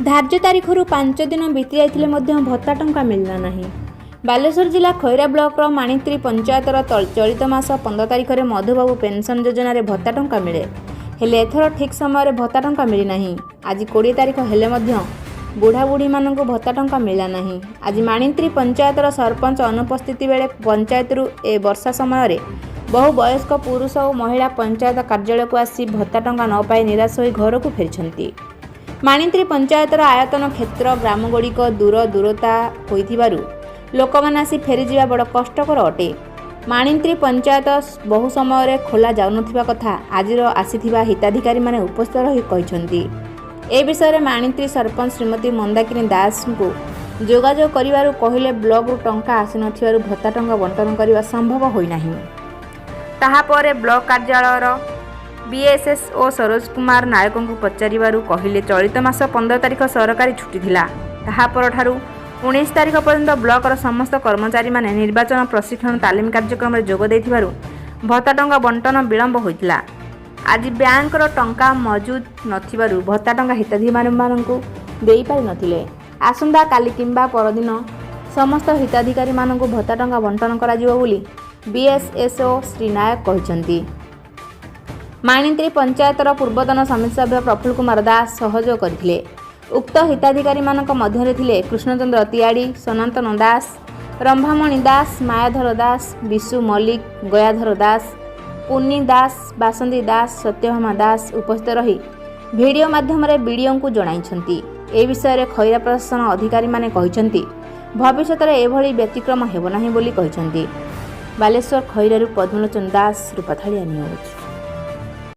ଧାର୍ଯ୍ୟ ତାରିଖରୁ 5 ଦିନ ବିତି ଯାଇଥିଲେ ମଧ୍ୟ ଭତ୍ତା ଟଙ୍କା ମିଳିଲା ନାହିଁ। ବାଲେଶ୍ୱର ଜିଲ୍ଲା ଖଇରା ବ୍ଲକର ମାଣିତ୍ରୀ ପଞ୍ଚାୟତର ଚଳିତ ମାସ 15 ତାରିଖରେ ମଧୁବାବୁ ପେନ୍ସନ୍ ଯୋଜନାରେ ଭତ୍ତା ଟଙ୍କା ମିଳେ। ହେଲେ ଏଥର ଠିକ୍ ସମୟରେ ଭତ୍ତା ଟଙ୍କା ମିଳିନାହିଁ। ଆଜି 20 ତାରିଖ ହେଲେ ମଧ୍ୟ ବୁଢ଼ାବୁଢ଼ୀମାନଙ୍କୁ ଭତ୍ତା ଟଙ୍କା ମିଳିଲା ନାହିଁ। ଆଜି ମାଣିତ୍ରୀ ପଞ୍ଚାୟତର ସରପଞ୍ଚ ଅନୁପସ୍ଥିତି ବେଳେ ପଞ୍ଚାୟତରୁ ଏ ବର୍ଷା ସମୟରେ ବହୁ ବୟସ୍କ ପୁରୁଷ ଓ ମହିଳା ପଞ୍ଚାୟତ କାର୍ଯ୍ୟାଳୟକୁ ଆସି ଭତ୍ତା ଟଙ୍କା ନ ପାଇ ନିରାଶ ହୋଇ ଘରକୁ ଫେରିଛନ୍ତି। ମାଣିତ୍ରୀ ପଞ୍ଚାୟତର ଆୟତନ କ୍ଷେତ୍ର ଗ୍ରାମଗୁଡ଼ିକ ଦୂର ଦୂରତା ହୋଇଥିବାରୁ ଲୋକମାନେ ଆସି ଫେରିଯିବା ବଡ଼ କଷ୍ଟକର ଅଟେ। ମାଣିତ୍ରୀ ପଞ୍ଚାୟତ ବହୁ ସମୟରେ ଖୋଲା ଯାଉନଥିବା କଥା ଆଜିର ଆସିଥିବା ହିତାଧିକାରୀମାନେ ଉପସ୍ଥିତ ରହି କହିଛନ୍ତି। ଏ ବିଷୟରେ ମାଣିତ୍ରୀ ସରପଞ୍ଚ ଶ୍ରୀମତୀ ମନ୍ଦାକିନୀ ଦାସଙ୍କୁ ଯୋଗାଯୋଗ କରିବାରୁ କହିଲେ, ବ୍ଲକରୁ ଟଙ୍କା ଆସିନଥିବାରୁ ଭତ୍ତା ଟଙ୍କା ବଣ୍ଟନ କରିବା ସମ୍ଭବ ହୋଇନାହିଁ। ତାହାପରେ ବ୍ଲକ କାର୍ଯ୍ୟାଳୟର ବିଏସ୍ଏସ୍ ଓ ସରୋଜ କୁମାର ନାୟକଙ୍କୁ ପଚାରିବାରୁ କହିଲେ, ଚଳିତ ମାସ 15 ତାରିଖ ସରକାରୀ ଛୁଟି ଥିଲା। ତାହା ପରଠାରୁ 19 ତାରିଖ ପର୍ଯ୍ୟନ୍ତ ବ୍ଲକର ସମସ୍ତ କର୍ମଚାରୀମାନେ ନିର୍ବାଚନ ପ୍ରଶିକ୍ଷଣ ତାଲିମ କାର୍ଯ୍ୟକ୍ରମରେ ଯୋଗ ଦେଇଥିବାରୁ ଭତ୍ତା ଟଙ୍କା ବଣ୍ଟନ ବିଳମ୍ବ ହୋଇଥିଲା। ଆଜି ବ୍ୟାଙ୍କର ଟଙ୍କା ମଜୁଦ ନଥିବାରୁ ଭତ୍ତା ଟଙ୍କା ହିତାଧିକାରୀମାନଙ୍କୁ ଦେଇପାରିନଥିଲେ। ଆସନ୍ତାକାଲି କିମ୍ବା ପରଦିନ ସମସ୍ତ ହିତାଧିକାରୀମାନଙ୍କୁ ଭତ୍ତା ଟଙ୍କା ବଣ୍ଟନ କରାଯିବ ବୋଲି ବିଏସ୍ଏସ୍ଓ ଶ୍ରୀ ନାୟକ କହିଛନ୍ତି। ମାଣିତ୍ରୀ ପଞ୍ଚାୟତର ପୂର୍ବତନ ସମିତି ସଭ୍ୟ ପ୍ରଫୁଲ୍ଲ କୁମାର ଦାସ ସହଯୋଗ କରିଥିଲେ। ଉକ୍ତ ହିତାଧିକାରୀମାନଙ୍କ ମଧ୍ୟରେ ଥିଲେ କୃଷ୍ଣଚନ୍ଦ୍ର ତିଆଡ଼ି, ସନାତନ ଦାସ, ରମ୍ଭାମଣି ଦାସ, ମାୟାଧର ଦାସ, ବିଶୁ ମଲ୍ଲିକ, ଗୟାଧର ଦାସ, ପୁନି ଦାସ, ବାସନ୍ତୀ ଦାସ, ସତ୍ୟଭାମା ଦାସ ଉପସ୍ଥିତ ରହି ଭିଡ଼ିଓ ମାଧ୍ୟମରେ ବିଡ଼ିଓଙ୍କୁ ଜଣାଇଛନ୍ତି। ଏ ବିଷୟରେ ଖଇରା ପ୍ରଶାସନ ଅଧିକାରୀମାନେ କହିଛନ୍ତି, ଭବିଷ୍ୟତରେ ଏଭଳି ବ୍ୟତିକ୍ରମ ହେବ ନାହିଁ ବୋଲି କହିଛନ୍ତି। ବାଲେଶ୍ୱର ଖଇରାରୁ ପଦ୍ମଲୋଚନ ଦାସ, ରୂପାଥାଳିଆ ନ୍ୟୁଜ୍।